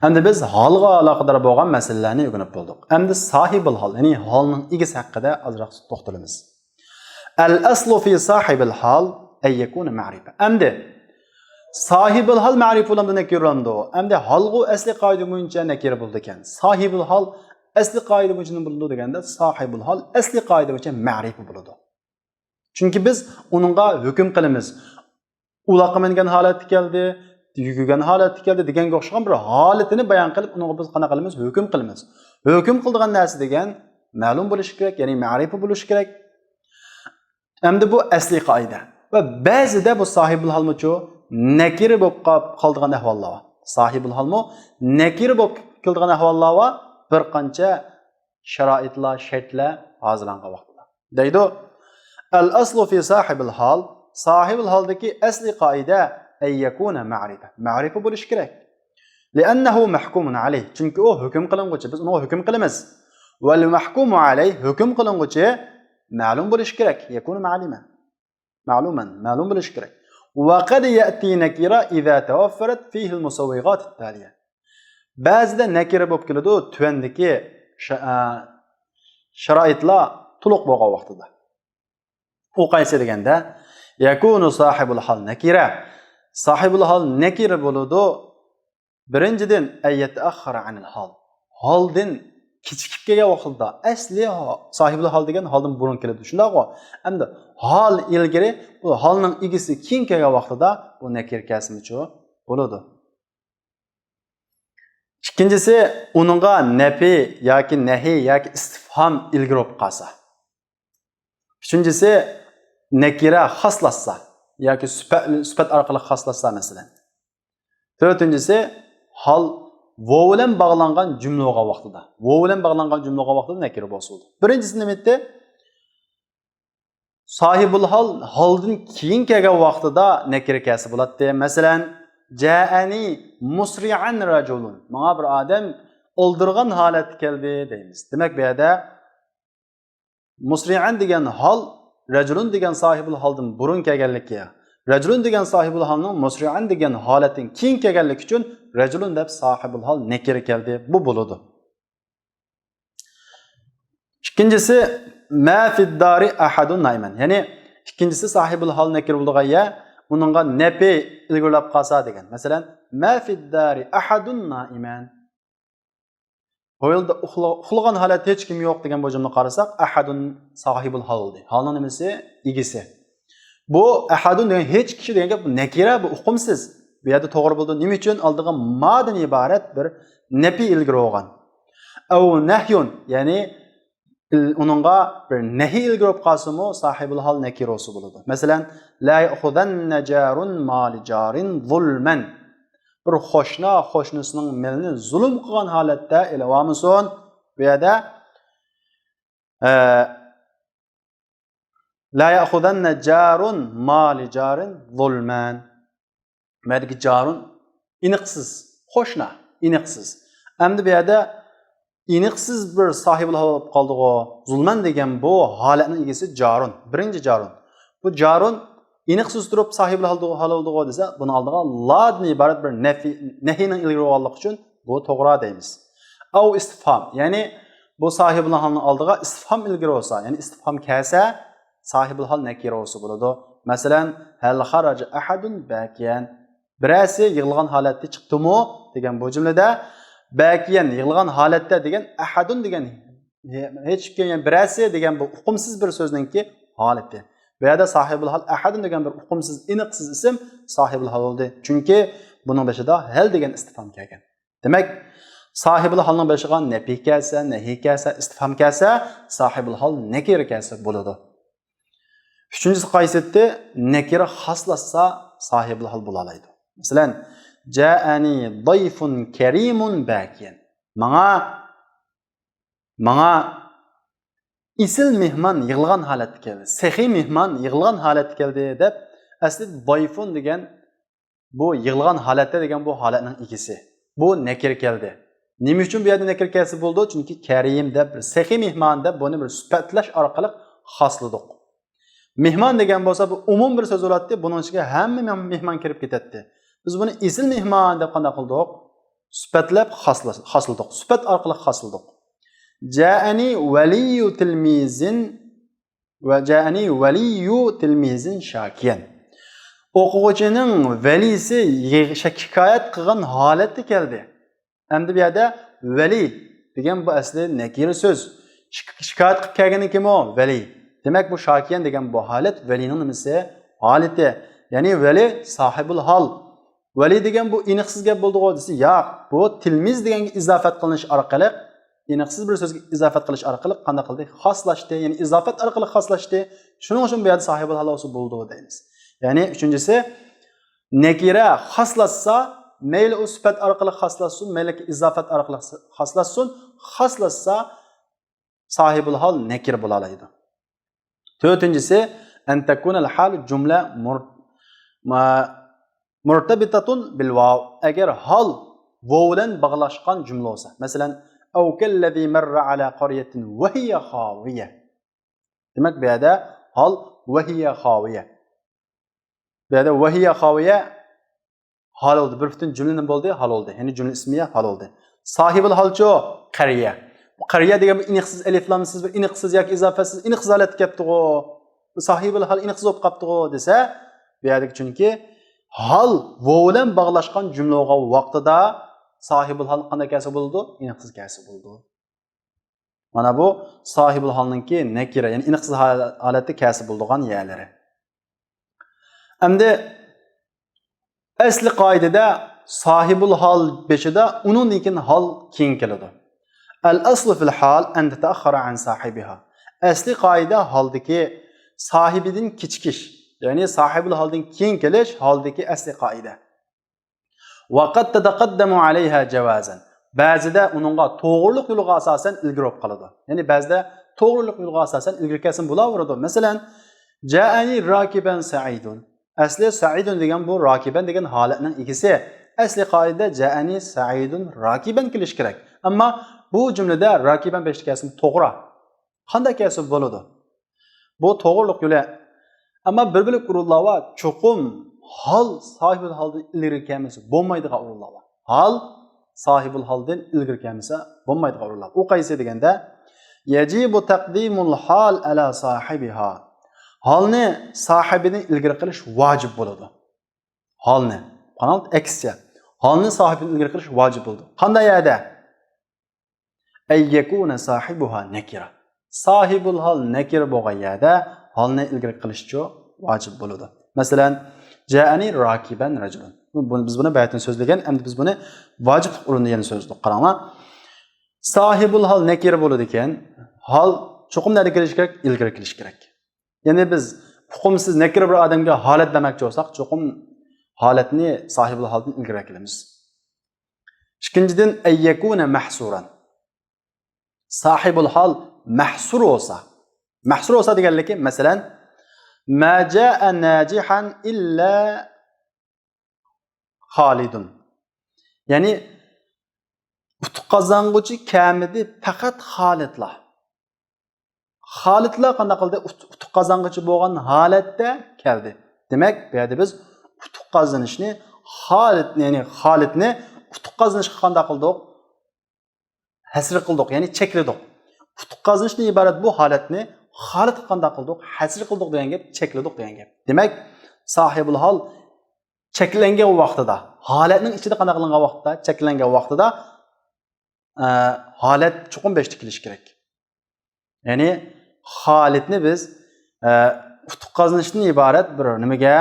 ئەمدى بىز ھالغا ئالاقىدار بولغان مەسىلىلەرنى ئۆگىنىپ بولدۇق. ئەمدى ساھىبىل ھال، يەنى ھالنىڭ ئىگىسى ھەققىدە ئازراق توختىلىمىز. ئەل ئەسلۇ فى ساھىبىل ھال ئەن يەكۇنە مەرىپە. ئەمدى ساھىبىل ھال مەرىپە بولامدۇ، نەكىرە بولامدۇ؟ ئەمدى ھالغۇ ئەسلى قائىدە بويىچە نەكىرە بولىدىكەن. ساھىبىل ھال ئەسلى قائىدە بويىچە نېمە بولىدۇ دېگەندە، ساھىبىل ھال ئەسلى قائىدە بويىچە مەرىپە بولىدۇ. چۈنكى بىز ئۇنىڭغا ھۆكۈم قىلىمىز. ئۇلاققا مىنگەن ھالەتتە كەلدى، يۈگۈرگەن ھالەتتە كەلدى دېگەنگە ئوخشىغان بىر ھالىتىنى بايان قىلىپ، ئۇنىڭغا بىز قانداق قىلىمىز؟ ھۆكۈم قىلىمىز. ھۆكۈم قىلىدىغان نەرسە دېگەن مەلۇم بولۇشى كېرەك، يەنى مەرىپە بولۇشى كېرەك. ئەمدى بۇ ئەسلىي قائىدە. ۋە بەزىدە بۇ ساھىبۇل ھالمۇچۇ نەكىرە بولۇپ قاپ-، قالىدىغان ئەھۋاللار بار. ساھىبۇل ھالمۇ نەكىرە بولۇپ كېلىدىغان ئەھۋاللار بار. بىر قانچە شارائىتلار، شەرتلەر ھازىرلانغان ۋاقتىدا. دەيدۇ، ئەل ئەسلۇ فى ساھىبىل ھال، ساھىبىل ھالدىكى ئەسلىي قائىدە، ئەن يەكۇنە مەرىپە. مەرىپە بولۇشى كېرەك. لىئەننەھۇ مەھكۇمۇن ئەلەيھ. چۈنكى ئۇ ھۆكۈم قىلىنغۇچى، بىز ئۇنىڭغا ھۆكۈم قىلىمىز. ۋەل مەھكۇمۇ ئەلەيھ، ھۆكۈم قىلىنغۇچى مەلۇم بولۇشى كېرەك. يەكۇنە مەلۇمەن. مەلۇمەن، مەلۇم بولۇشى كېرەك. ۋە قەد يەتى نەكىرە ئىزا تەۋەففەرەت فىھىل مۇسەۋۋىغاتىت تالىيە. بەزىدە نەكىرە بولۇپ كېلىدۇ، تۆۋەندىكى شا-، ئە، شارائىتلار تولۇق بولغان ۋاقتىدا. ئۇ قايسى دېگەندە، يەكۇنۇ ساھىبۇل ھال نەكىرە. ساھىبۇل ھال نەكىرە بولىدۇ. بىرىنچىدىن، ئەن يەتەئەخخەرە ئەنىل ھال. ھالدىن كېچىكىپ كەلگەن ۋاقتىدا، ئەسلى ھا-، ساھىبۇل ھال دېگەن ھالدىن بۇرۇن كېلىدۇ، شۇنداقغۇ؟ ئەمدى ھال ئىلگىرى، بۇ ھالنىڭ ئىگىسى كېيىن كەلگەن ۋاقتىدا بۇ نەكىرە كەلسىمۇچۇ بولىدۇ. ئىككىنچىسى، ئۇنىڭغا نەپى ياكى نەھى ياكى ئىستىفھام ئىلگىرى بولۇپ قالسا. ئۈچىنچىسى، نەكىرە خاسلاشسا ياكى سۈپەت، سۈپەت ئارقىلىق خاسلاشسا، مەسىلەن. تۆتىنچىسى، ھال ۋاۋ بىلەن باغلانغان جۈملە بولغان ۋاقتىدا. ۋاۋ بىلەن باغلانغان جۈملە بولغان ۋاقتىدا نەكىرە بولسا بولىدۇ. بىرىنچىسى نېمە ئىدى؟ ساھىبۇل ھال ھالدىن كېيىن كەلگەن ۋاقتىدا نەكىرە كەلسە بولاتتى. مەسىلەن، جائەنى مۇسرىئەن رەجۇلۇن. ماڭا بىر ئادەم ئالدىرىغان ھالەتتە كەلدى دەيمىز. دېمەك، بۇ يەردە مۇسرىئەن دېگەن ھال رەجۇلۇن دېگەن ساھىبۇل ھالدىن بۇرۇن كەلگەنلىكى، رەجۇلۇن دېگەن ساھىبۇل ھالنىڭ مۇسرىئەن دېگەن ھالەتتىن كېيىن كەلگەنلىكى ئۈچۈن رەجۇلۇن دەپ ساھىبۇل ھال نەكىرە كەلدى. بۇ بولىدۇ. ئىككىنچىسى، ما فىددارى ئەھەدۇن نائىمەن. يەنى ئىككىنچىسى ساھىبۇل ھال نەكىرە بولىدىغان يەر، ئۇنىڭغا نەپى ئىلگىرىلەپ قالسا دېگەن. مەسىلەن، ما فىددارى ئەھەدۇن نائىمەن. بۇ يەردە ئۇخلا-، ئۇخلىغان ھالەتتە ھېچ كىم يوق دېگەن بۇ جۈملىگە قارىساق، ئەھەدۇن ساھىبۇل ھال بولدى. ھالنىڭ نېمىسى؟ ئىگىسى. بۇ ئەھەدۇن دېگەن ھېچ كىشى دېگەن گەپ نەكىرە، بۇ ئۇقۇمسىز. بۇ يەردە توغرا بولىدۇ. نېمە ئۈچۈن؟ ئالدىغا مادىن ئىبارەت بىر نەپى ئىلگىرى بولغان. ئەۋ نەھيۇن، يەنى ئۇنىڭغا بىر نەھى ئىلگىرى بولۇپ قالسىمۇ، ساھىبۇل ھال نەكىرە بولسا بولىدۇ. مەسىلەن، لا يەخۇزەننە جارۇن مالى جارىن زۇلمەن. بىر قوشنا قوشنىسىنىڭ مېلىنى زۇلۇم قىلغان ھالەتتە ئېلىۋالمىسۇن. بۇ يەردە، ئە، لا يەخۇزەننە جارۇن مالى جارىن زۇلمەن. بۇ يەردىكى جارۇن ئېنىقسىز، قوشنا، ئېنىقسىز. ئەمدى بۇ يەردە ئېنىقسىز بىر ساھىبۇل ھال بولۇپ قالدىغۇ. زۇلمەن دېگەن بۇ ھالەتنىڭ ئىگىسى جارۇن، بىرىنچى جارۇن. بۇ جارۇن ئېنىقسىز تۇرۇپ ساھىبۇل ھال، ھال بولدىغۇ دېسە، بۇنىڭ ئالدىغا لادىن ئىبارەت بىر نەفى، نەھىنىڭ ئىلگىرى بولغانلىقى ئۈچۈن بۇ توغرا دەيمىز. ئەۋ ئىستىفھام، يەنى بۇ ساھىبۇل ھالنىڭ ئالدىغا ئىستىفھام ئىلگىرى بولسا، يەنى ئىستىفھام كەلسە، ساھىبۇل ھال نەكىرە بولسا بولىدۇ. مەسىلەن، ھەل خەرەجە ئەھەدۇن باكىيەن. بىرەرسى يىغلىغان ھالەتتە چىقتىمۇ دېگەن بۇ جۈملىدە باكىيەن، يىغلىغان ھالەتتە دېگەن، ئەھەدۇن دېگەن ھېچكىم، يەنى بىرەرسى دېگەن بۇ ئۇقۇمسىز بىر سۆزنىڭكى ھالىتى. بۇ يەردە ساھىبۇل ھال ئەھەدۇن دېگەن بىر ئۇقۇمسىز، ئېنىقسىز ئىسىم ساھىبۇل ھال بولدى. چۈنكى بۇنىڭ بېشىدا ھەل دېگەن ئىستىفھام كەلگەن. دېمەك، ساھىبۇل ھالنىڭ بېشىغا نەپى كەلسە، نەھى كەلسە، ئىستىفھام كەلسە، ساھىبۇل ھال نەكىرە كەلسە بولىدۇ. ئۈچىنچىسى قايسى ئىدى؟ نەكىرە خاسلاشسا ساھىبۇل ھال بولالايدۇ. مەسىلەن، جائەنى ضيف كريم باكيا. ماڭا، ماڭا ئېسىل مېھمان يىغلىغان ھالەتتە كەلدى، سېخىي مېھمان يىغلىغان ھالەتتە كەلدى دەپ، ئەسلى ضيف دېگەن بۇ يىغلىغان ھالەتتە دېگەن بۇ ھالەتنىڭ ئىگىسى. بۇ نەكىرە كەلدى. نېمە ئۈچۈن بۇ يەردە نەكىرە كەلسە بولىدۇ؟ چۈنكى كەرىم دەپ بىر سېخىي مېھمان دەپ بۇنى بىر سۈپەتلەش ئارقىلىق خاسلىدۇق. مېھمان دېگەن بولسا بۇ ئومۇم بىر سۆز بولاتتى، بۇنىڭ ئىچىگە ھەممە مېھ-، مېھمان كىرىپ كېتەتتى. بىز بۇنى ئېسىل مېھمان دەپ قانداق قىلدۇق؟ سۈپەتلەپ خاسلا-، خاسلىدۇق. سۈپەت ئارقىلىق خاسلىدۇق. جائەنى ۋەلىييۇ تىلمىزىن ۋە جائەنى ۋەلىييۇ تىلمىزىن شاكىيەن. ئوقۇغۇچىنىڭ ۋەلىسى يىغ-، شە-، شىكايەت قىلغان ھالەتتە كەلدى. ئەمدى بۇ يەردە ۋەلى دېگەن بۇ ئەسلى نەكىرە سۆز. شىك-، شىكايەت قىلىپ كەلگىنى كىم ئۇ؟ ۋەلى. دېمەك، بۇ شاكىيەن دېگەن بۇ ھالەت ۋەلىنىڭ نېمىسى؟ ھالىتى. يەنى ۋەلى ساھىبۇل ھال. ۋەلى دېگەن بۇ ئېنىقسىز گەپ بولدىغۇ دېسە، ياق، بۇ تىلمىز دېگەنگە ئىزاپەت قىلىنىش ئارقىلىق، ئېنىقسىز بىر سۆزگە ئىزاپەت قىلىش ئارقىلىق قانداق قىلدى؟ خاسلاشتى، يەنى ئىزاپەت ئارقىلىق خاسلاشتى. شۇنىڭ ئۈچۈن بۇ يەردە ساھىبۇل ھال بولسا بولىدۇ دەيمىز. يەنى ئۈچىنچىسى، نەكىرە خاسلاشسا، مەيلى ئۇ سۈپەت ئارقىلىق خاسلاشسۇن، مەيلى ئىزاپەت ئارقىلىق خاسلاشسۇن، خاسلاشسا، ساھىبۇل ھال نەكىرە بولالايدۇ. تۆتىنچىسى، أن تكون الحال جملة مر-، ما-، مرتبطة بالواو. ئەگەر ھال ۋاۋ بىلەن باغلاشقان جۈملە بولسا. مەسىلەن، أو كالذي مر على قرية وهي خاوية. دېمەك، بۇ يەردە ھال وهي خاوية. بۇ يەردە وهي خاوية ھال بولدى. بىر پۈتۈن جۈملە نېمە بولدى؟ ھال بولدى. يەنى جۈملە ئىسمىيە ھال بولدى. ساھىبۇل ھالچۇ؟ قەريە. بۇ قەريە دېگەن بۇ ئېنىقسىز ئەلىفلامسىز، بىر ئېنىقسىز ياكى ئىزاپەتسىز، ئېنىقسىز ھالەتتە كەپتىغۇ. بۇ ساھىبۇل ھال ئېنىقسىز بولۇپ قاپتىغۇ دېسە، بۇ يەردىكى چۈنكى ھال ۋاۋ بىلەن باغلاشقان جۈملە بولغان ۋاقتىدا ساھىبۇل ھال قانداق كەلسە بولىدۇ؟ ئېنىقسىز كەلسە بولىدۇ. مانا بۇ ساھىبۇل ھالنىڭكى نەكىرە، يەنى ئېنىقسىز ھال-، ھالەتتە كەلسە بولىدىغان يەرلىرى. ئەمدى ئەسلى قائىدىدە ساھىبۇل ھال بېشىدا، ئۇنىڭدىن كېيىن ھال كېيىن كېلىدۇ. الأصل في الحال أن تتأخر عن صاحبها. ئەسلى قائىدە ھالدىكى ساھىبىدىن كېچىكىش، يەنى ساھىبۇل ھالدىن كېيىن كېلىش ھالدىكى ئەسلى قائىدە. وقد تتقدم عليها جوازا. بەزىدە ئۇنىڭغا توغرىلىق يولغا ئاساسەن ئىلگىرى بولۇپ قالىدۇ. يەنى بەزىدە توغرىلىق يولغا ئاساسەن ئىلگىرى كەلسىمۇ بولاۋېرىدۇ. مەسىلەن، جائەنى راكىبەن سەئىدۇن. ئەسلى سەئىدۇن دېگەن بۇ راكىبەن دېگەن ھالەتنىڭ ئىگىسى. ئەسلى قائىدىدە جائەنى سەئىدۇن راكىبەن كېلىشى كېرەك. ئەمما بۇ جۈملىدە راكىبەن بېشىدا كەلسىمۇ توغرا. قانداق كەلسە بولىدۇ؟ بۇ توغرىلىق يولى. ئەمما بىر بۆلەك ئورۇنلار بار، چوقۇم ھال ساھىبۇل ھالدىن ئىلگىرى كەلمىسە بولمايدىغان ئورۇنلار بار. ھال ساھىبۇل ھالدىن ئىلگىرى كەلمىسە بولمايدىغان ئورۇنلار. ئۇ قايسى دېگەندە، يەجىبۇ تەقدىمۇل ھال ئەلا ساھىبىھا. ھالنى ساھىبىدىن ئىلگىرى قىلىش ۋاجىپ بولىدۇ. ھالنى. قاراڭ، ئەكسىچە. ھالنى ساھىبىدىن ئىلگىرى قىلىش ۋاجىپ بولىدۇ. قانداق يەردە؟ ئەن يەكۇنە ساھىبۇھا نەكىرە. ساھىبۇل ھال نەكىرە بولغان يەردە ھالنى ئىلگىرى قىلىشچۇ ۋاجىپ بولىدۇ. مەسىلەن، جائەنى راكىبەن رەجۇلۇن. بۇ، بۇ، بىز بۇنى بەتتىن سۆزلىگەن، ئەمدى بىز بۇنى ۋاجىپلىق ئورنىدا يەنە سۆزلىدۇق. قاراڭلار. ساھىبۇل ھال نەكىرە بولىدىكەن، ھال چوقۇم نەدە كېلىشى كېرەك؟ ئىلگىرى كېلىشى كېرەك. يەنى بىز ئۇقۇمسىز نەكىرە بىر ئادەمگە ھالەت دېمەكچى بولساق، چوقۇم ھالەتنى ساھىبۇل ھالدىن ئىلگىرى كېلىمىز. ئىككىنچىدىن، ئەن يەكۇنە مەھسۇرەن. ساھىبۇل ھال مەھسۇر بولسا، مەھسۇر بولسا دېگەنلىكى، مەسىلەن، ما جاء ناجىھەن ئىللا خالىدۇن. يەنى ئۇتۇق قازانغۇچى كەلمىدى، پەقەت خالىدلا. خالىدلا قانداق قىلدى؟ ئۇت-، ئۇتۇق قازانغۇچى بولغان ھالەتتە كەلدى. دېمەك، بۇ يەردە بىز ئۇتۇق قازىنىشنى خالىد، يەنى خالىدنى ئۇتۇق قازىنىشقا قانداق قىلدۇق؟ ھەسرى قىلدۇق، يەنى چەكلىدۇق. ئۇتۇق قازىنىشتىن ئىبارەت بۇ ھالەتنى خالىدقا قانداق قىلدۇق؟ ھەسرى قىلدۇق دېگەن گەپ، چەكلىدۇق دېگەن گەپ. دېمەك، ساھىبۇل ھال چەكلەنگەن ۋاقتىدا، ھالەتنىڭ ئىچىدە قانداق قىلىنغان ۋاقىتتا، چەكلەنگەن ۋاقتىدا، ئە، ھالەت چوقۇم بەشتە كېلىشى كېرەك. يەنى خالىدنى بىز، ئە، ئۇتۇق قازىنىشتىن ئىبارەت بىر نېمىگە،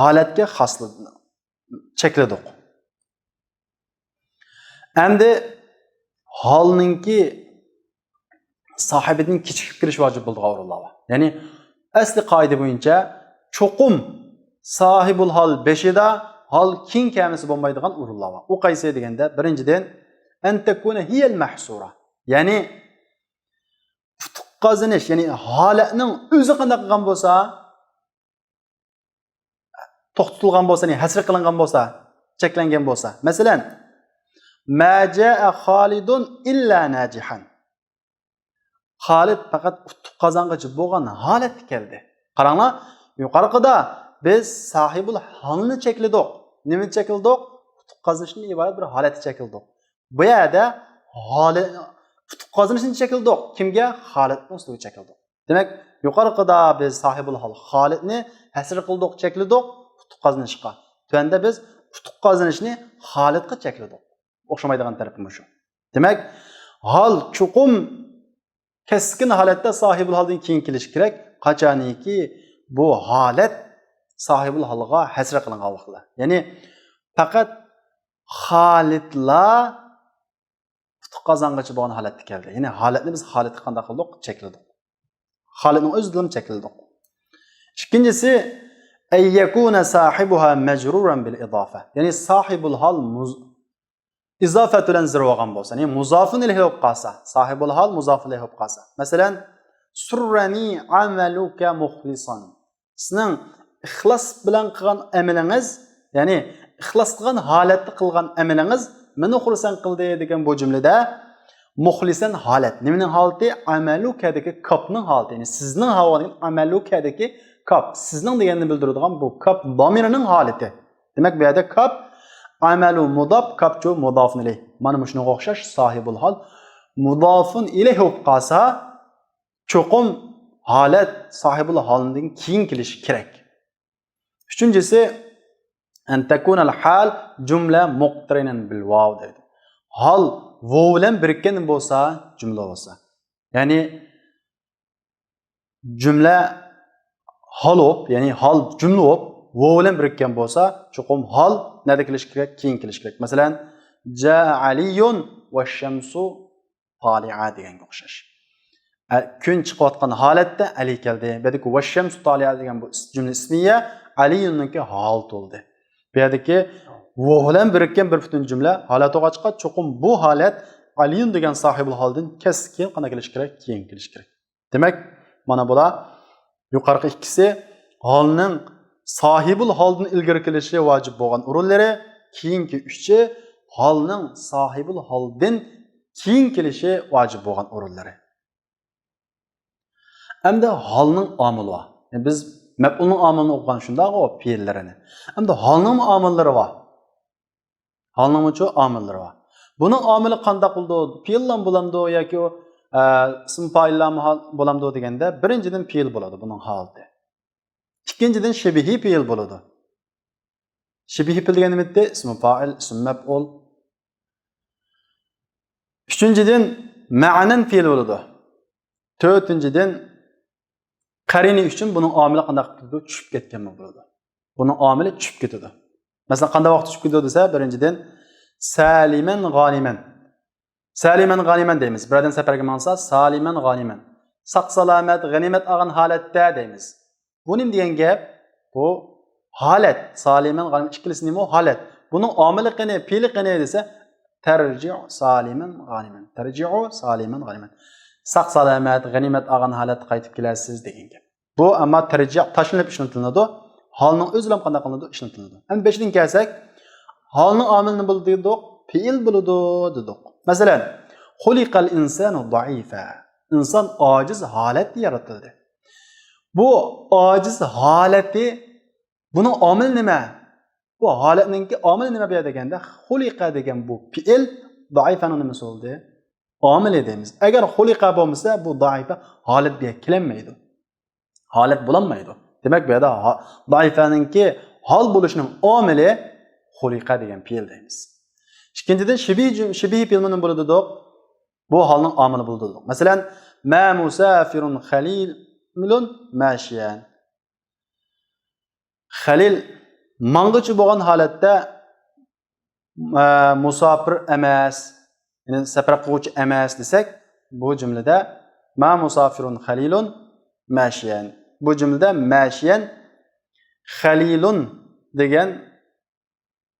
ھالەتكە خاسلىدۇق، چەكلىدۇق. ئەمدى ھالنىڭكى ساھىبىدىن كېچىكىپ كېلىش ۋاجىپ بولىدىغان ئورۇنلار بار. يەنى ئەسلى قائىدە بويىچە چوقۇم ساھىبۇل ھال بېشىدا، ھال كېيىن كەلمىسە بولمايدىغان ئورۇنلار بار. ئۇ قايسى دېگەندە، بىرىنچىدىن، ئەن تەكۇنە ھىيەل مەھسۇرە. يەنى ئۇتۇق قازىنىش، يەنى ھالەتنىڭ ئۆزى قانداق قىلغان بولسا، توختىتىلغان بولسا، يەنى ھەسرى قىلىنغان بولسا، چەكلەنگەن بولسا. مەسىلەن، ما جاء خالىدۇن ئىللا ناجىھەن. خالىد پەقەت ئۇتۇق قازانغۇچى بولغان ھالەتتە كەلدى. قاراڭلار، يۇقىرىقىدا بىز ساھىبۇل ھالنى چەكلىدۇق. نېمىنى چەكلىدۇق؟ ئۇتۇق قازىنىشتىن ئىبارەت بىر ھالەتنى چەكلىدۇق. بۇ يەردە ھالى-، ئۇتۇق قازىنىشنى چەكلىدۇق. كىمگە؟ خالىدنىڭ ئۈستىگە چەكلىدۇق. دېمەك، يۇقىرىقىدا بىز ساھىبۇل ھال خالىدنى ھەسرى قىلدۇق، چەكلىدۇق ئۇتۇق قازىنىشقا. تۆۋەندە بىز ئۇتۇق قازىنىشنى خالىدقا چەكلىدۇق. ئوخشىمايدىغان تەرىپى مۇشۇ. دېمەك، ھال چوقۇم كەسكىن ھالەتتە ساھىبۇل ھالدىن كېيىن كېلىشى كېرەك. قاچانكى بۇ ھالەت ساھىبۇل ھالغا ھەسرى قىلىنغان ۋاقىتتا. يەنى پەقەت خالىدلا ئۇتۇق قازانغۇچى بولغان ھالەتتە كەلدى. يەنى ھالەتنى بىز خالىدقا قانداق قىلدۇق؟ چەكلىدۇق. خالىدنىڭ ئۆزىدىنلا چەكلىدۇق. ئىككىنچىسى، ئەن يەكۇنە ساھىبۇھا مەجرۇرەن بىل ئىزافە. يەنى ساھىبۇل ھال مۇز-، ئىزافەت بىلەن زىر بولغان بولسا، يەنى مۇزافۇن ئىلەيھى بولۇپ قالسا، ساھىبۇل ھال مۇزافۇن ئىلەيھى بولۇپ قالسا. مەسىلەن، سۇررەنى ئەمەلۇكە مۇخلىسان. سىزنىڭ ئىخلاس بىلەن قىلغان ئەمىلىڭىز، يەنى ئىخلاس قىلغان ھالەتتە قىلغان ئەمىلىڭىز مېنى خۇرسەن قىلدى دېگەن بۇ جۈملىدە مۇخلىسەن ھالەت. نېمىنىڭ ھالىتى؟ ئەمەلۇكەدىكى كاپنىڭ ھالىتى. يەنى سىزنىڭ ھالىتى، ئەمەلۇكەدىكى كاپ. سىزنىڭ دېگەننى بىلدۈرىدىغان بۇ كاپ زامىرىنىڭ ھالىتى. دېمەك، بۇ يەردە كاپ، ئەمەلۇ مۇداپ، كاپچۇ مۇدافۇن ئىلەيھ. مانا مۇشۇنىڭغا ئوخشاش ساھىبۇل ھال مۇدافۇن ئىلەيھ بولۇپ قالسا، چوقۇم ھالەت ساھىبۇل ھالدىن كېيىن كېلىشى كېرەك. ئۈچىنچىسى، ئەن تەكۇنەل ھال جۈملە مۇقتەرىنەن بىل ۋاۋ دەيدۇ. ھال ۋاۋ بىلەن بىرىككەن بولسا، جۈملە بولسا. يەنى جۈملە ھال بولۇپ، يەنى ھال جۈملە بولۇپ، ۋاۋ بىلەن بىرىككەن بولسا، چوقۇم ھال نەدە كېلىشى كېرەك؟ كېيىن كېلىشى كېرەك. مەسىلەن، جاء ئەلىيۇن ۋەششەمسۇ تالىئا دېگەنگە ئوخشاش. ئە، كۈن چىقىۋاتقان ھالەتتە ئەلى كەلدى. بۇ يەردىكى ۋەششەمسۇ تالىئا دېگەن بۇ ئىس-، جۈملە ئىسمىيە ئەلىيۇننىڭكى ھالىتى بولدى. بۇ يەردىكى ۋو بىلەن بىرىككەن بىر پۈتۈن جۈملە ھالەت بولغاچقا، چوقۇم بۇ ھالەت ئالىيۇن دېگەن ساھىبۇل ھالدىن كەسكىن قانداق كېلىشى كېرەك؟ كېيىن كېلىشى كېرەك. دېمەك، مانا بۇلار يۇقىرىقى ئىككىسى ھالنىڭ ساھىبۇل ھالدىن ئىلگىرى كېلىشى ۋاجىپ بولغان ئورۇنلىرى، كېيىنكى ئۈچى ھالنىڭ ساھىبۇل ھالدىن كېيىن كېلىشى ۋاجىپ بولغان ئورۇنلىرى. ئەمدى ھالنىڭ ئامىلى بار. يەنى بىز مەپئۇلنىڭ ئامىلىنى ئوقۇغان شۇنداقغۇ، پېئىللىرىنى. ئەمدى ھالنىڭمۇ ئامىللىرى بار. ھالنىڭمۇچۇ ئامىللىرى بار. بۇنىڭ ئامىلى قانداق بولىدۇ؟ پېئىللام بولامدۇ ياكى ئۇ، ئە، ئىسمى پائىللامۇ ھال-، بولامدۇ دېگەندە، بىرىنچىدىن، پېئىل بولىدۇ بۇنىڭ ھالىتى. ئىككىنچىدىن، شىبىھىي پېئىل بولىدۇ. شىبىھىي پېئىل دېگەن نېمە ئىدى؟ ئىسمى پائىل، ئىسمى مەپئۇل. ئۈچىنچىدىن، مەنەن پېئىل بولىدۇ. تۆتىنچىدىن، قەرىنە ئۈچۈن بۇنىڭ ئامىلى قانداق قىلىدۇ؟ چۈشۈپ كەتكەن بولىدۇ. بۇنىڭ ئامىلى چۈشۈپ كېتىدۇ. مەسىلەن، قانداق ۋاقىتتا چۈشۈپ كېتىدۇ دېسە، بىرىنچىدىن، سالىمەن غانىمەن. سالىمەن غانىمەن دەيمىز. بىر ئادەم سەپەرگە ماڭسا، سالىمەن غانىمەن. ساق سالامەت، غەنىيمەت ئالغان ھالەتتە دەيمىز. بۇ نېمە دېگەن گەپ؟ بۇ ھالەت. سالىمەن غانىمەن ئىككىلىسى نېمە؟ ھالەت. بۇنىڭ ئامىلى قېنى، پېئىلى قېنى دېسە، تەرجىئۇ سالىمەن غانىمەن. تەرجىئۇ سالىمەن غانىمەن. ساق سالامەت، غەنىيمەت ئالغان ھالەتتە قايتىپ كېلەرسىز دېگەن گەپ. بۇ ئەمما تەرجىئ تاشلىنىپ ئىشلىتىلىدۇ. ھالنىڭ ئۆزىلا قانداق قىلىنىدۇ؟ ئىشلىتىلىدۇ. ئەمدى بېشىدىن كەلسەك، ھالنىڭ ئامىلى نېمە بولىدۇ دېدۇق؟ پېئىل بولىدۇ دېدۇق. مەسىلەن، خۇلىقەل ئىنسانۇ زەئىفا. ئىنسان ئاجىز ھالەتتە يارىتىلدى. بۇ ئاجىز ھالىتى، بۇنىڭ ئامىلى نېمە؟ بۇ ھالەتنىڭكى ئامىلى نېمە بۇ يەردە دېگەندە، خۇلىقە دېگەن بۇ پېئىل زەئىفانىڭ نېمىسى بولدى؟ ئامىلى دەيمىز. ئەگەر خۇلىقە بولمىسا، بۇ زەئىفە ھالەت بۇ يەرگە كېلەلمەيدۇ. ھالەت بولالمايدۇ. دېمەك، بۇ يەردە ھا-، زەئىفەنىڭكى ھال بولۇشنىڭ ئامىلى خۇلىقە دېگەن پېئىل دەيمىز. ئىككىنچىدىن، شىبىھ جۈم-، شىبىھ پېئىلمۇ نېمە بولىدۇ دېدۇق؟ بۇ ھالنىڭ ئامىلى بولىدۇ دېدۇق. مەسىلەن، ما مۇسافىرۇن خەلىلۇن ماشىيەن. خەلىل ماڭغۇچى بولغان ھالەتتە، ئە، مۇساپىر ئەمەس، يەنى سەپەر قىلغۇچى ئەمەس دېسەك، بۇ جۈملىدە ما مۇسافىرۇن خەلىلۇن ماشىيەن. بۇ جۈملىدە ماشىيەن خەلىلۇن دېگەن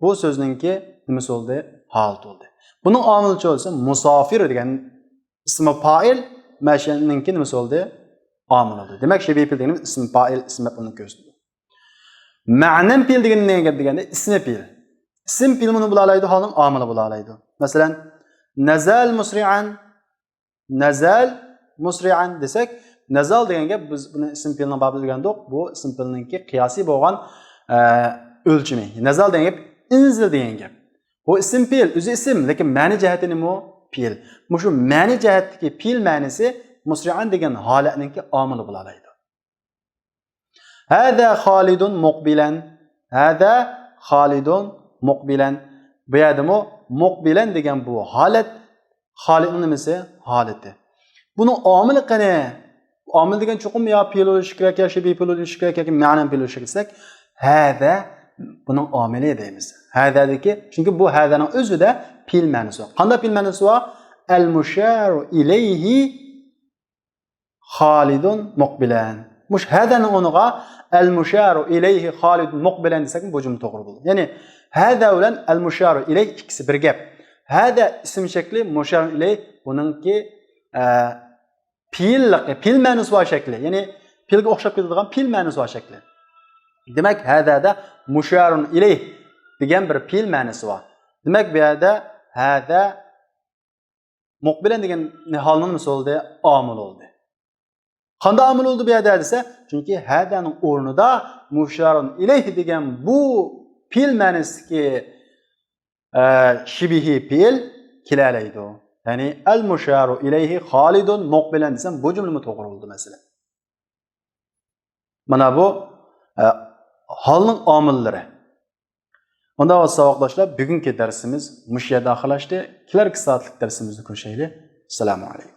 بۇ سۆزنىڭكى نېمىسى بولدى؟ ھالىتى بولدى. بۇنىڭ ئامىلىچۇ دېسە، مۇسافىر دېگەن ئىسمى پائىل، ماشىيەننىڭكى نېمىسى بولدى؟ ئامىلى بولدى. دېمەك، شىبىھ پېئىل دېگىنىمىز ئىسمى پائىل، ئىسمى مەپئۇلنى كۆرسىتىدۇ. مەنەن پېئىل دېگىنى نېمە گەپ دېگەندە، ئىسمى پېئىل. ئىسىم پېئىل بۇنى بولالايدۇ، ھالنىڭ ئامىلى بولالايدۇ. مەسىلەن، نەزەل مۇسرىئەن، نەزەل مۇسرىئەن دېسەك، نەزەل دېگەن گەپ، بىز بۇنى ئىسىم پېئىلنىڭ بابىدا ئۆگەندۇق. بۇ ئىسىم پېئىلنىڭكى قىياسىي بولغان، ئە، ئۆلچىمى. نەزەل دېگەن گەپ ئىنزىل دېگەن گەپ. بۇ ئىسىم پېئىل، ئۆزى ئىسىم، لېكىن مەنە جەھەتتە نېمە؟ پېئىل. مۇشۇ مەنە جەھەتتىكى پېئىل مەنىسى مۇسرىئەن دېگەن ھالەتنىڭكى ئامىلى بولالايدۇ. ھازا خالىدۇن مۇقبىلەن. ھازا خالىدۇن مۇقبىلەن. بۇ يەردىمۇ مۇقبىلەن دېگەن بۇ ھالەت، خالىدنىڭ نېمىسى؟ ھالىتى. بۇنىڭ ئامىلى قېنى؟ ئامىل دېگەن چوقۇم يا پېئىل بولۇشى كېرەك، يا شىبىھ پېئىل بولۇشى كېرەك، ياكى مەنەن پېئىل بولۇشى كېرەك دېسەك، ھازا بۇنىڭ ئامىلى دەيمىز. ھازادىكى، چۈنكى بۇ ھازانىڭ ئۆزىدە پېئىل مەنىسى بار. قانداق پېئىل مەنىسى بار؟ ئەل مۇشارۇ ئىلەيھى خالىدۇن مۇقبىلەن. مۇش ھازانىڭ ئورنىغا ئەل مۇشارۇ ئىلەيھى خالىدۇن مۇقبىلەن دېسەكمۇ بۇ جۈملە توغرا بولىدۇ. يەنى ھازا بىلەن ئەل مۇشارۇ ئىلەيھ ئىككىسى بىر گەپ. ھازا ئىسىم شەكلى، مۇشارۇ ئىلەيھ بۇنىڭكى، ئە، پېئىللىقى، پېئىل مەنىسى بار شەكلى. يەنى پېئىلگە ئوخشاپ كېتىدىغان پېئىل مەنىسى بار شەكلى. دېمەك، ھازادا مۇشارۇن ئىلەيھ دېگەن بىر پېئىل مەنىسى بار. دېمەك، بۇ يەردە ھازا مۇقبىلەن دېگەن ھالنىڭ نېمىسى بولدى؟ ئامىلى بولدى. قانداق ئامىلى بولدى بۇ يەردە دېسە، چۈنكى ھازانىڭ ئورنىدا مۇشارۇن ئىلەيھ دېگەن بۇ پېئىل مەنىسىدىكى، ئە، شىبىھى پېئىل كېلەلەيدۇ. يەنى ئەل مۇشارۇ ئىلەيھى خالىدۇن مۇقبىلەن دېسەم، بۇ جۈملىمۇ توغرا بولىدۇ، مەسىلەن. مانا بۇ، ئە، ھالنىڭ ئامىللىرى. ئۇنداق بولسا، ساۋاقداشلار، بۈگۈنكى دەرسىمىز مۇشۇ يەردە ئاخىرلاشتى. كېلەركى سائەتلىك دەرسىمىزدە كۆرۈشەيلى. ئەسسالامۇ ئەلەيكۇم.